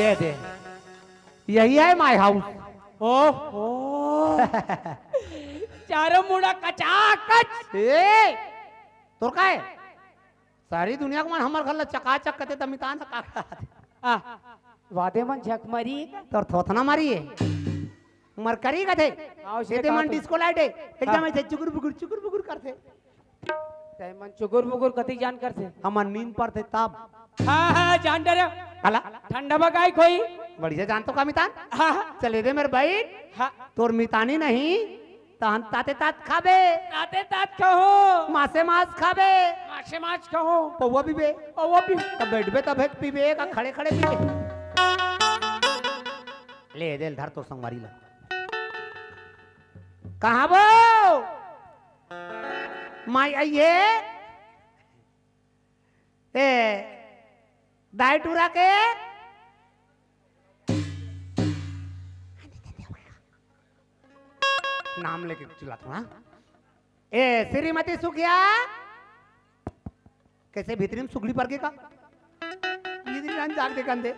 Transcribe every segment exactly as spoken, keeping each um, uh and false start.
ये दे, यही है my house। ओहो। चारों मुड़ा कचाकच। ए, तोर का है? सारी दुनिया के मन हमर घर ला चकाचक कथे, त मितान ह का करत हे? आ, वादे मन झक मरी। तोर थोथना मारी है। मरकरी कथे। आओ, एदे मन disco light है। एकदम ऐसे चुकुर बुकुर, चुकुर बुकुर करथे। तै मन चुकुर बुकुर कति जान करथे? हमर नींद परथे तब। हाँ, हाँ, जान डरे। हला? ठंडा बगाई कोई? बढ़िया जानथों का मितान? हाँ, हाँ। चल एदे मेर बइठ। हाँ। तोर मितानी नहीं, तहन ताते तात खाबे। ताते तात खाहूँ। मासे मास खाबे। मासे मास खाहूँ। पौवा पीबे। पौवा पी। तब बइठबे तब पीबे का खड़े खड़े पीबे? ले, दे ल धर तोर संगवारी ला। कहाँ वो? माई आइए। ए, दाई टूरा के नाम लेके चिल्लाथों, हाँ? ए, श्रीमती सुखिया, कइसे भीतरी म सुगली पर गे का? भीतरी जान जाग दे कंदे।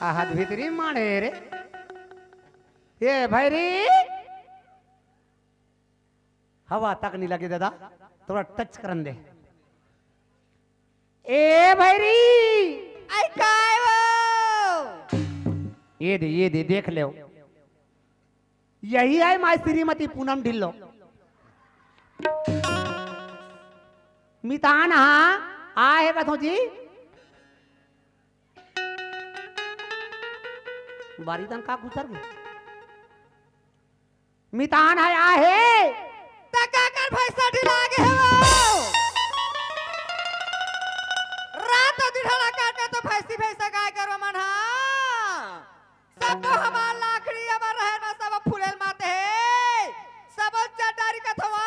आहत भीतरी माड़े रे। ए भैरी, हवा तक नहीं लगे दादा, थोड़ा touch करन दे। ए भैरी, आई काय वो? ये दे, ये दे, देख ले। यही है माय श्रीमती पूनम ढिल्लो। मितान हा, आए हे कथों जी। बारी तन का घुसर गे? मितान ह आए हे। त काकर भैंसा ढिला गे हे वो? रात अउ दिन ढिला काटे तो भैंसी भैंसा गाय गरवा मन हा। सबो हमार लाखड़ी अमर रहे ना, सब फूलेल माते हे। सबो चटारी कथवा,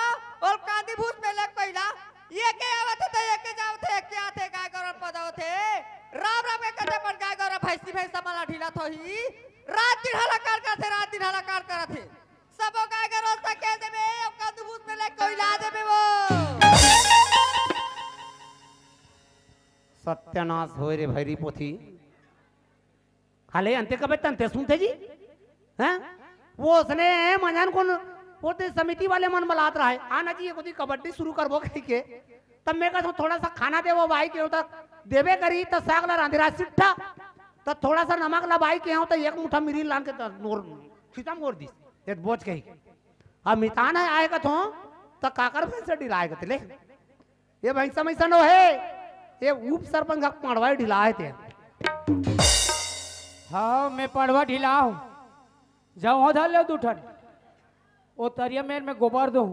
ओल कांदी भूस में ले कोइला। ये के आवत हे त ये के जावत हे, ये के आथे, गाय गरवा पदावत हे। राम राम के कथे पर गाय गरवा भैंसी भैंसा मन ला ढिला थोही। रात दिन हलाकार करथे, रात दिन हलाकार करथे। सबो गाय गरवा सकेल देबे, अउ कांदी भूस में ले कोइला देबे वो। सत्यानाश होय रे भैरी पोथी। हाले अंते कबे तंते सुनथे जी? हैं? वो उसने मजान कोन, वो ते समिति वाले मन बलात रहे। आना जी, ये कोती कबड्डी शुरू करबो कहिके। तब मैं कहता हूँ, थोड़ा सा खाना देवो बाई के, त देबे करी, त साग ला रांधे रहा सिट्ठा, त थोड़ा सा नमक ला बाई के हो, त एक मुठा मिरी लान के त नोर खितम कर दिस, ये बोझ कही। अब मितान ह आए कथों, त काकर भैंसा ढिलाए कथे ले। ये भैंसा मैसा नो हे, ये उप सरपंच का पड़वा ढिलाए ते। हाँ, मैं पड़वा ढिलाहूँ। जाओ, हो धर ले दू ठन। ओ तरिया मेर में गोबर दो।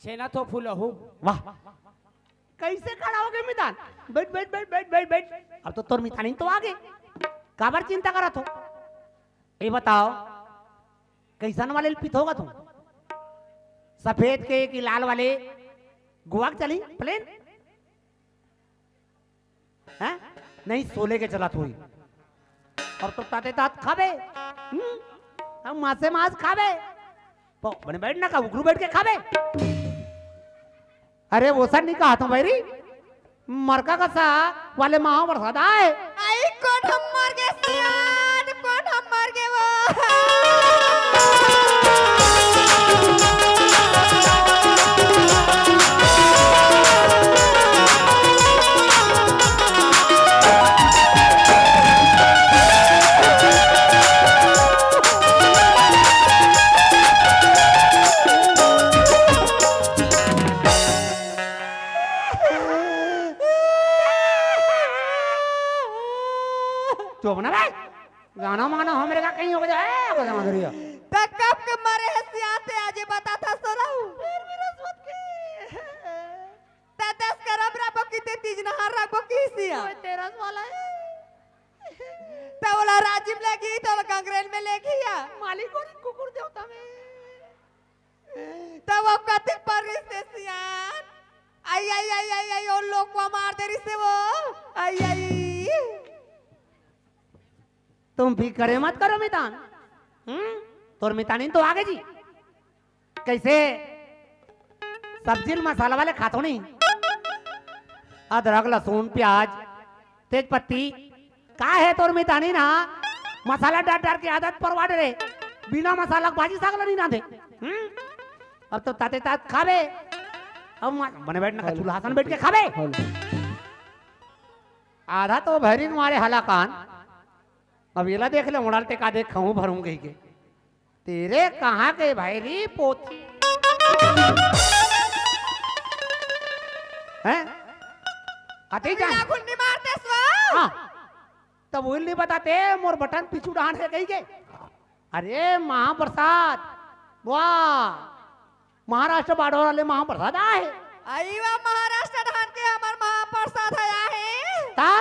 छेना तो फूलहू। वाह, कैसे खड़ा हो गे मितान? बइठ, बइठ, बइठ, बइठ, बइठ, बइठ। अब तो तोर मितानी तो आ गे। काबर चिंता करत हो? ये बताओ, कइसन वाले ल पिथोगा तू? सफेद के कि लाल वाले? गोवा के चली, plain? हैं? नहीं, सोले के चलत होही। अउ तो ताते तात खाबे। हम्म? अउ मासे मास खाबे। तो बने बइठ ना का, उघरू बइठ के खाबे। अरे, वोसन नहीं कहा था भैरी, मरका कसा वाले माहो बरसात आए। आई कोन हम मर गे सियान, कोन हम मर गे वो। चुप ना बे, गाना माना हमरे का कहीं हो जाए, वो समझ रही हो। त कब के मरे हे सियाते, आज ये बता था सोलहू। फिर भी रसवत के। त दस करम रखबो कि ते तीज नहार रखबो कि सिया। ओए, तेरस वाला है। त ओला राजिम लेगी, त ओला गंगरेल में लेगी या। मालिक और कुकुर देवता में। त वो कतिक पर रिस हे सियान। आई, आई, आई, आई, आई, ओ लोग को मार दे रिस हे वो। आई, आई। तुम फिक्र मत करो मितान। हम्म? तोर मितानी तो आगे जी। कैसे सब्जी ल मसाला वाले खाथो नहीं? अदरक, लहसुन, प्याज, तेज पत्ती, का हे तोर मितानी ना? मसाला डार डार के आदत परवा डरे, बिना मसाला के भाजी साग ल नइ रांधे। हम्म? अब तो ताते तात खाबे। अब मा-, बने बैठ ना, हेलो। चूल्हा सन बैठ के खाबे। हेलो। आधा तो भैरी मारे हलाकान। अब एला देख ले, उड़ाल टेका दे, खहूं भरूं कहिके। तेरे कहाँ के भैरी पोथी? हैं? अति जान। लागुल नहीं मारते स्वा। हाँ। तब उइल नहीं बताते, मोर बटन पीछू डांड हे कहिके। अरे महाप्रसाद, वाह, महाराष्ट्र बाडोरा ले महाप्रसाद आहे। अई वा महाराष्ट्र धान के हमर महाप्रसाद हे आहे। ता?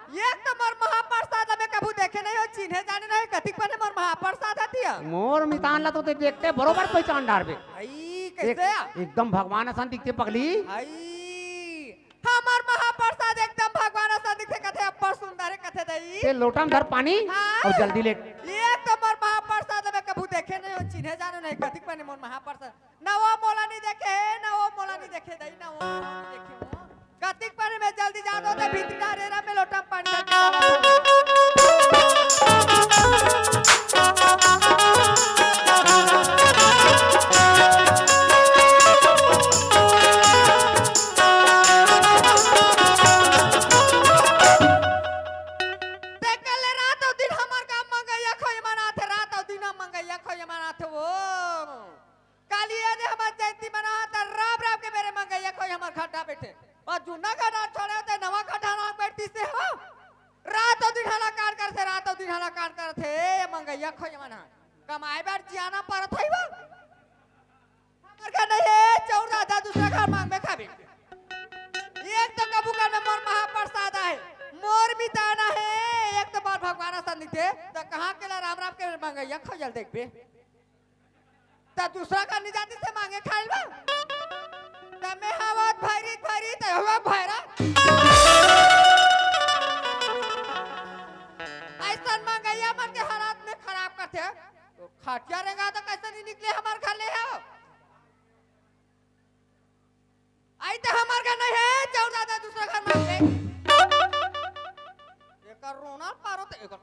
एक तो मोर महाप्रसाद ल मैं कभू देखे नहीं हो, चिन्हे जाने नहीं, कतिक पने मोर महाप्रसाद हतिया। मोर मितान ला तो ते देखते बरोबर पहचान डारबे। अई, एक, कैसे? एकदम भगवान असन दिखते पगली। अई, हमर महाप्रसाद एकदम भगवान असन दिखथे, कथे अब्बड़ सुंदर हे, कथे दई। ते लोटा म धर पानी हाँ। अउ जल्दी ले। एक तो मोर महाप्रसाद ल मैं कभू देखे नहीं हो, चिन्हे जाने नहीं, कतिक पने मोर महाप्रसाद। ना वो मोला नहीं देखे, ना वो मोला नहीं देखे दई, ना वो मोला नहीं देखे वो। कतिक पने मैं जल्दी जात हों ते भीतरी डहरे रा में लोटा म पानी डाल के ते कल रात अउ दिन हमर गाँव मंगैया खोए मनाथे, रात अउ दिन मंगैया खोए मनाथे वो। काली ये दे हमर जयंती मनाथे, राम राम के मेरे मंगैया खोए हमर खड्डा बैठे। अउ जुन्ना खड्डा छोड़े होते नवा खड्डा ना बैठती से हो। रात अउ दिन हलाकान करथे, रात अउ दिन हलाकान करथे, ये मंगैया खोए मना। कमाए बर जियाना परत होई वो। हमर घर नहीं हे, चौर दादा दूसरा घर मांग में खाबे। एक तो कभू घर में मोर महाप्रसाद आहे, मोर मितान आहे, एक तो बार भगवान असन दिखथे, त कहाँ के ला राम राम के मंगैया खोजल देखबे। त दूसरा घर नहीं जाती से मांगे खाइल बा। त मैं हवत भैरी, भैरी, त हवा भैरा। अइसन मंगैया मन के हालत में खराब करथे। तो खटिया रेंगा तो कैसे नहीं निकले हमर घर ले हो? आई तो हमर घर नहीं हे, जाओ दादा दूसरा घर मांग ले। एकर रोना पारो तो एकर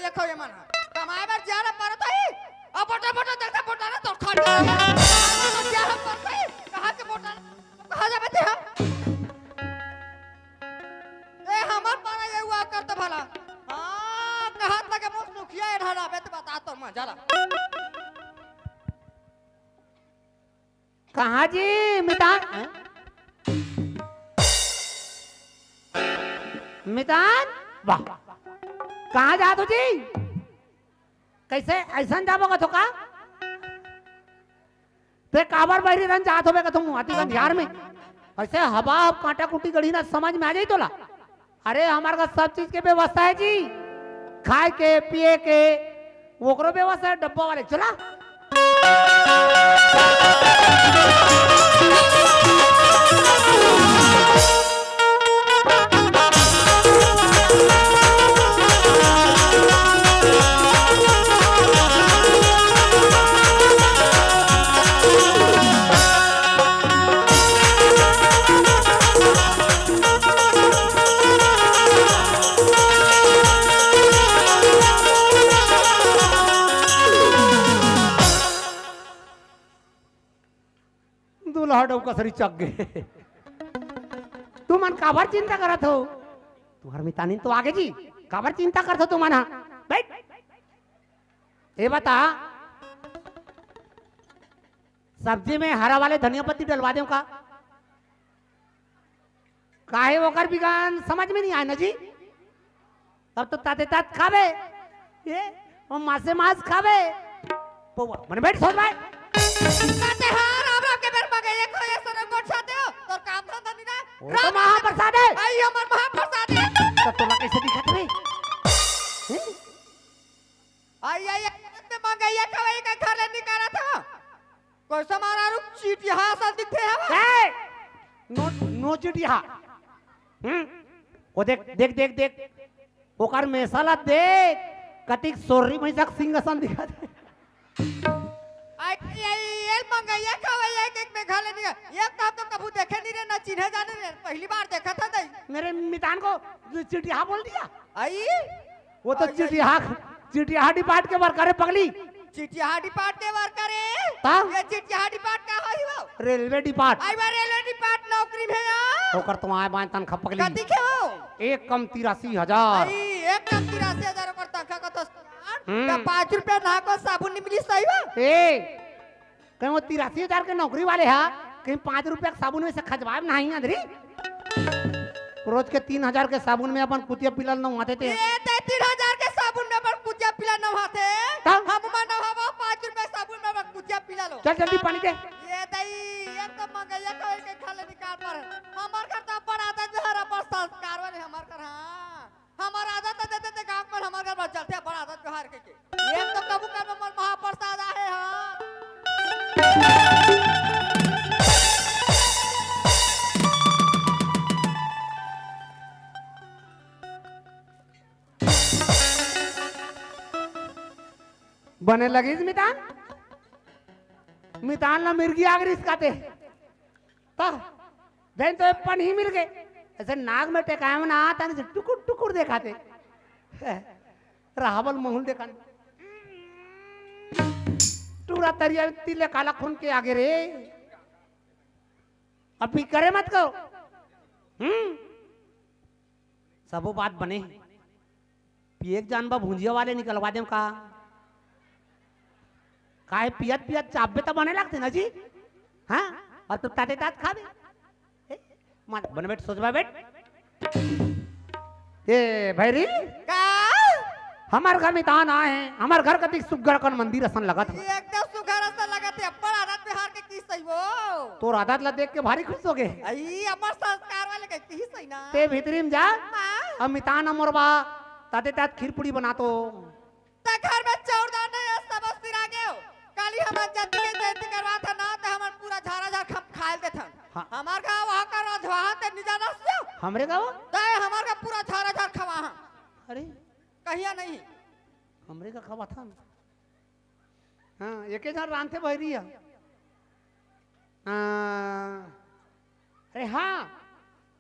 ये खो ये मन। कमाए बर जा रहा पारो तो ही। अब बोटा बोटा देखता बोटा ना तो खा लिया। तो क्या हम करते हैं? कहाँ के बोटा? कहाँ जाबे ते हम? ए, हमर पारा ये हुआ करत भला। हाँ, कहत लगे मोर सुखिया ए ढलाबे त बता तो मजा ला। कहाँ जी मितान? हैं? मितान? वाह। कहाँ जात हो जी? कैसे अइसन जाबो कथो का? ते काबर बहिरी रन जात होबे कथो मुहाती गंधियार में? अइसे हवा अब कांटा कुटी गढ़ी ना समझ में आ जाई तोला। अरे हमर घर सब चीज के व्यवस्था हे जी, खाए के, पिए के, ओकरो व्यवस्था हे डब्बा वाले। चला। दूल्हा डउका सरी चक गे। तुमन काबर चिंता करत हो? तुम्हर मितानिन तो आगे जी, काबर चिंता करत हो तुमन हा? बैठ। ए बता, सब्जी में हरा वाले धनिया पत्ती डलवा देंव का? काहे ओकर बिगान समझ में नहीं आए ना जी? अब तो ताते तात खाबे, ये वो मासे मास खाबे। पौवा, मने बैठ सोच भाई। ताते हाँ, राम राम के बेर मगे ये कोई ऐसा रंग गोठा दे हो, तोर काम धंधा नहीं ना। वो तो राम राम महाप्रसाद है। आई हमर महाप्रसाद है। तो तोला कैसे दिखत रे? हैं? आई, आई, आई, ते मंगैया खवई का घर ले निकाला था। कैसे मारा रुक चीटिया असन दिखथे हवा। ए! नो, नो चीटिया। हम्म? वो देख, देख, देख, देख। ओकर मेसा ला देख। कतिक सोर्री भैंसा के सिंह असन दिखत हे। आई, आई, आई, ये मंगैया का वही एक, एक में घाले नहीं है। ये तो हम तो कभू देखे नहीं रे, ना चिन्हे जाने रे, पहली बार देखा था दई। मेरे मितान को चिटिया बोल दिया। आई? वो तो आई, आई। चिटिया, चिटिया डिपार्ट के वर्कर है पगली। चिटिया डिपार्ट के वर्कर है? ता? ये चिटिया डिपार्ट का होही वो? Railway depart. आई बा रेलवे डिपार्ट नौकरी में यार। ओकर तो आए बाएं तनखा पगली। कति के हो? एक कम तिरासी हजार। आई, एक कम तिरासी हजार ओकर तनखा का तो हम्म। त पाँच रुपया नहा को साबुन नहीं मिली सही बा? ए, कहीं वो तिरासी हजार के नौकरी वाले हा, कहीं पाँच रुपया के साबुन में से खजवाब नहीं अंदरी? रोज के तीन हजार के साबुन में अपन कुतिया पीला नहाते थे। ये ते तीन हजार के साबुन में अपन कुतिया पीला नहाते? तब? हम मन नहावा पाँच रुपया साबुन में अपन कुतिया पीला लो। चल जल्दी पानी दे। ये दई, ये तो मंगैया कहे के खा ले निकाल पर। हमार घर तो बड़ा आदत जो है, पर संस्कार वाले हमार घर, हाँ। हमार आदत तो देते थे गाँव पर, हमार घर पर चलते हैं बड़ा आदत व्यवहार के, के। ये तो कबू कर मोर महाप्रसाद आहे, हाँ। बने लगिस मितान? मितान ला मिर्गी आगरिस काते। त देन तो पन ही मिल गए। ऐसे नाक में टेकाए में ना आता, नहीं से टुकुर टुकुर देखाते। राहबल महूल देखा। टूरा तरिया में तिले काला खून के आगे रे। अभी करे मत करो। हम्म। सबो बात बने हे। पिए के जान बा भुंजिया वाले निकलवा देम का? काहे पियत पियत चाबे त बने लगथे ना जी? हाँ? अउ तो ताते तात खाबे। ए, मन, बन बैठ, सोचबा बैठ। ए, भैरी। का? हमार घर में तान आए हे, हमार घर कतिक सुग्घर अकन मंदिर असन लगत हे। एकदम सुग्घर असन लगत हे, अब्बड़ आदत व्यवहार के किहिस सही वो। तोर आदत ला देख के भारी खुश हो गे। अई, अब्बड़ संस्कार वाले के किहिस सही ना। ते भीतरी में जा, हाँ। अब मितान अउ मोर बा, ताते तात खीर पूड़ी बना तो। त घर में चाउर दाल नहीं हे, सब सिरा गेव। काली हमर जतिन के जयंती करवात हन ना, त हमन पूरा झारा झार खप खायल देथन। हाँ। हमार गाँव वहाँ का रजवाहा ते निजा नस्यो। हमरे गाँव? तय हमार गाँव पूरा झारा झार खवाहा। अरे। कहिया नहीं। हमरे का खवाथन। हाँ, एके झन रांधथे बहिरी ह। हाँ। अरे हाँ,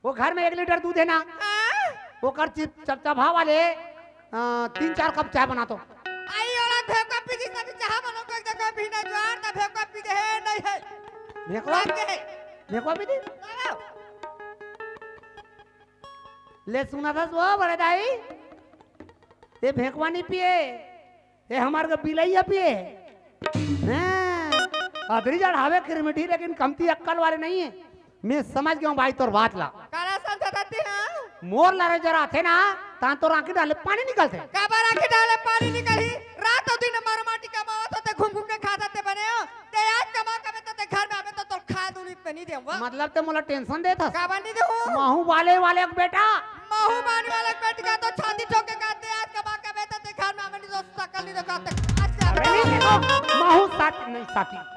वो घर में एक लीटर दूध हे ना, हाँ? ओकर चिप-, चपचपा वाले, अ, तीन चार कप चाय बना तो। आई ओला भेंकवा पी दिस, अभी चाहा बनो कोई जगह भी ना ज्वार, ना भेंकवा पी दे हे, नहीं हे। भेंकवा? बात हे। भेंकवा पी दी? लाओ। ले सुना था वो बड़े दाई, ये भेंकवा नहीं पिए। ए, हमार के बिलैया पिए। हैं? अदरी जड़ हवे किरमिठी, लेकिन कमती अक्कल वाले नहीं हे। मैं समझ गेंव भाई तोर बात ला। काला समझा जाती ना? मोर ला रे जरा थे ना, तान तोर आँखी डाले पानी निकलथे। काबर आँखी डाले पानी निकलही? रात अउ दिन मर माटी कमावत होते, घूम घूम के खात होते बने हो। ते आज कमा कबे तो ते घर में आबे तो तोर खाए दूनी पे नहीं देंव। मतलब ते मोला टेंशन देत हस? काबर नहीं देहूँ? महू वाले वाले के बेटा। महू वाले वाले के बेटी का तो छाती ठोक के कहते आज कमा कबे तो ते घर में आबे नहीं तो सकल नहीं दिखाते। आज से अरे नहीं देखो, महू साथी नहीं साथी।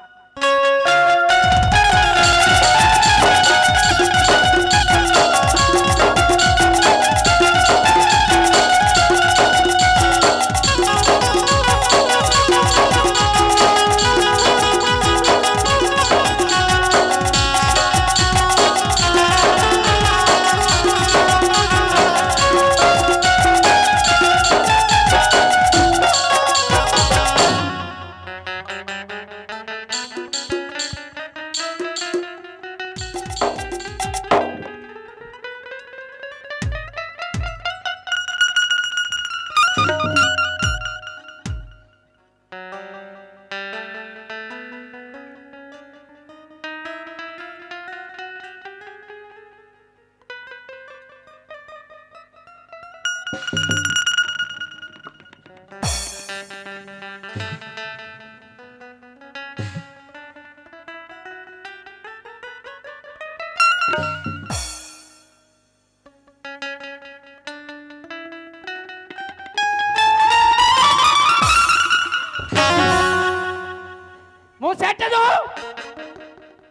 मुंह सेट दो।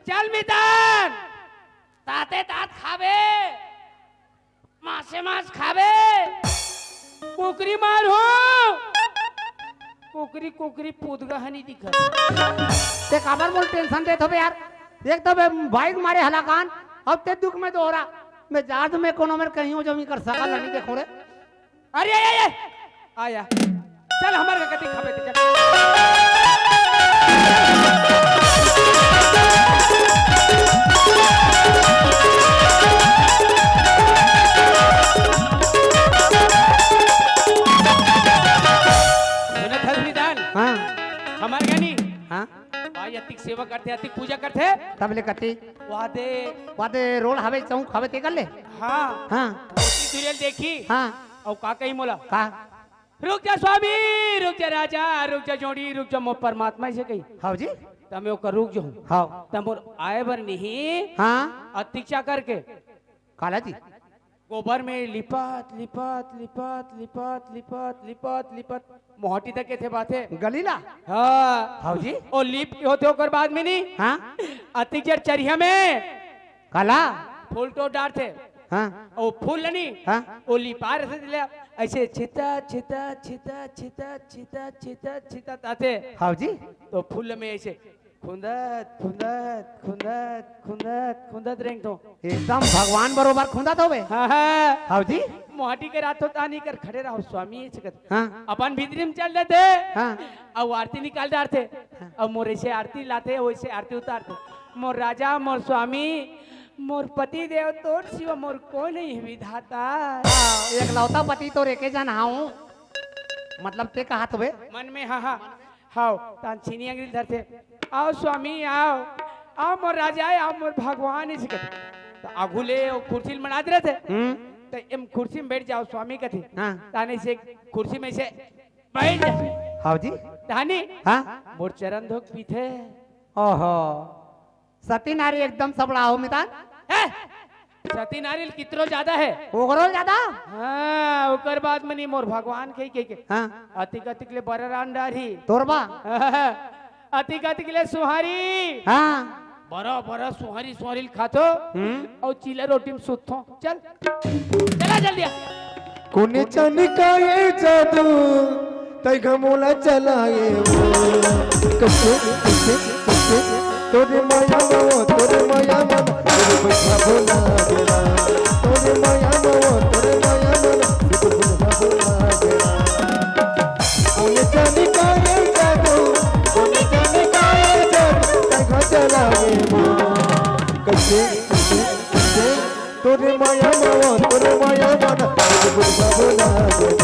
चल मितान, ताते तात खाबे, मासे मास खाबे, कुकरी मारहूं, कुकरी कुकरी पूत गा ह नहीं दिखत। ते काबर मोला टेंशन देत होबे यार? एक तो बे बाइक मारे हलाकान, अब ते दुख में दोहरा। मैं जात में कोनो मेर कहीं हो जमी कर सकल नहीं देखो रे। अरे, अरे, अरे, आया। चल, हमर के कति खाबे ते, चल। सुनत हस निदान? हाँ। हमर गनी। हाँ। भाई, अतिक सेवा करथे, अतिक पूजा करथे। तब ले कति। वादे। वादे रोल हवे, चौक हवे, ते कर ले। हाँ। हाँ। ओती दुरियल देखी। हाँ। अउ का कही मोला? का? रुक जा स्वामी, रुक जा राजा, रुक जा जोड़ी, रुक जा मोर परमात्मा, अइसे कही। हाव जी। त मैं ओकर रुक जाहूँ। हाव। त मोर आए बर नहीं। हाँ। अतिक चा करके। काला जी। गोबर में लिपत, लिपत, लिपत, लिपत, लिपत, लिपत, लिपत, मोहाटी तक के थे बात हे। गलीला? हाँ। हाव जी। ओ लिप के होथे ओकर बाद में नहीं। हाँ। अतिक जर चरिया में। काला? फूल तो डारथे। हाँ। ओ फूल ल नहीं। हाँ। ओ लिपार से ले, अइसे छिता, छिता, छिता, छिता, छिता, छिता, छिता ताथे। हाव जी। तो फूल में अइसे खुंदत, खुंदत, खुंदत, खुंदत, खुंदत रेंगथों। एकदम भगवान बरोबर खुंदत होबे। हाँ, हाँ। हाव जी। मोहाटी के रात होता नहीं कर खड़े रहो स्वामी, अइसे कथे। हाँ। अपन भीतरी में चल देथे। हाँ। अउ आरती निकाल डारथे। हाँ। अउ मोर अइसे आरती लाथे, वइसे आरती उतारथे। मोर राजा, मोर स्वामी, मोर पति देव, तोर सिवा मोर कोई नहीं हे विधाता। हाँ, एकलौता पति तोर एके झन हंव। मतलब ते कहत होबे। मन में हाँ, हाँ। हाव, तान छीनी अंगरी धरथे। आओ स्वामी, आओ। आओ मोर राजा, आओ मोर भगवान, अइसे कथे। त आघू ले ओ कुर्सी ल मनात रहिथे। हम्म। त एम कुर्सी में बैठ जाओ स्वामी कथे। हाँ। ताने से कुर्सी में से बैठ जा। हाव जी। ताने हाँ। मोर चरण धोक पीथे। ओहो। सती नारी एकदम सबड़ा हो मितान। ए! सती नारी कितरो ज्यादा हे। ओकरो ज्यादा? हाँ, ओकर बाद मनी मोर भगवान कहि, कहि के। हाँ। अतिक अतिक ले बरा रान डारही। तोरबा? अतिक अतिक ले सुहारी। हाँ। बरा बरा सुहारी, सुहारी ल खाथो। हम्म। अउ चीला रोटी में सुतथो। चल। चला जल्दी आ। कोने चन का ये जादू, तै घमोला चलाए वो। कसे, कसे, कसे, तोरे माया में वो, तोरे माया में वो, तोरे बैठा बोला गेला। तोरे माया में वो, तोरे माया में वो, तोरे बैठा बोला गेला। कोने चन का ये जादू, कोने चन का ये जादू, तै घ चलाए वो। कसे, कसे, कसे, तोरे माया में वो, तोरे माया में वो, तोरे बैठा बोला गेला।